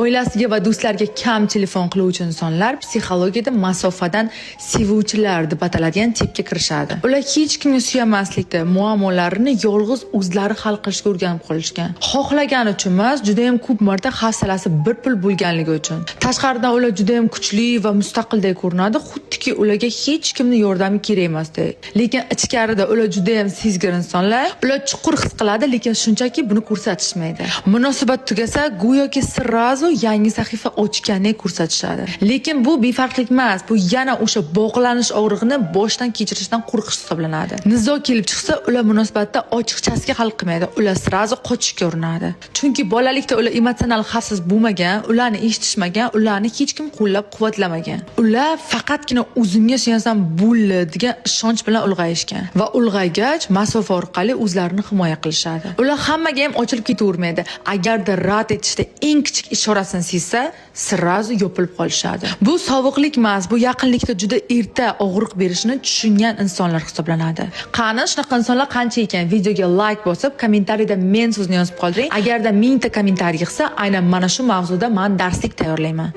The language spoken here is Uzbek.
Oilasiga va do'stlariga kam telefon qiluvchi insonlar psixologiyada masofadan sevuvchilar deb ataladigan tipga kirishadi. Ular hech kimga suyanmaslikda, muammolarini yolg'iz o'zlari hal qilishga o'rganib qolishgan. Xohlagani uchun emas, juda ham ko'p marta hafsalasi bir pul bo'lganligi uchun. Tashqaridan ular juda ham kuchli va mustaqildek ko'rinadi, xuddiki ularga hech kimni yordami kerak emasdek. Lekin ichkarida ular juda ham sezgir insonlar. Ular chuqur his qiladi, lekin shunchaki buni ko'rsatishmaydi. Munosabat tugasa, go'yoki сразу yangi sahifa ochgandek ko'rsatishadi. Lekin bu befarqlik emas, bu yana o'sha bog'lanish og'rig'ini boshdan kechirishdan qo'rqish hisoblanadi. Nizo kelib chiqsa, ular munosabatda ochiqchasiga hal qilmaydi. Ular сразу qochishga urinadi. Chunki bolalikda ular emotsional xavfsiz bo'lmagan, ularni eshitishmagan, ularni hech kim qo'llab-quvvatlamagan. Ular faqatgina o'zimga suyansam bo'ldi degan ishonch bilan ulg'ayishgan va ulg'aygach masofa orqali o'zlarini himoya qilishadi. Ular hammaga ham ochilib ketavermaydi. Agarda rad etishda eng kichik ishorasini sezsa, сразу yopilib qolishadi. Bu sovuqlik emas, bu yaqinlikda juda erta og'riq berishini tushungan insonlar hisoblanadi. Qani, shunaqa insonlar qancha ekan? Videoga like bosib, kommentariyda "men" so'zini yozib qoldiring. Agarda 1000 ta kommentariy yig'sa, aynan mana shu mavzuda men darslik tayyorlayman.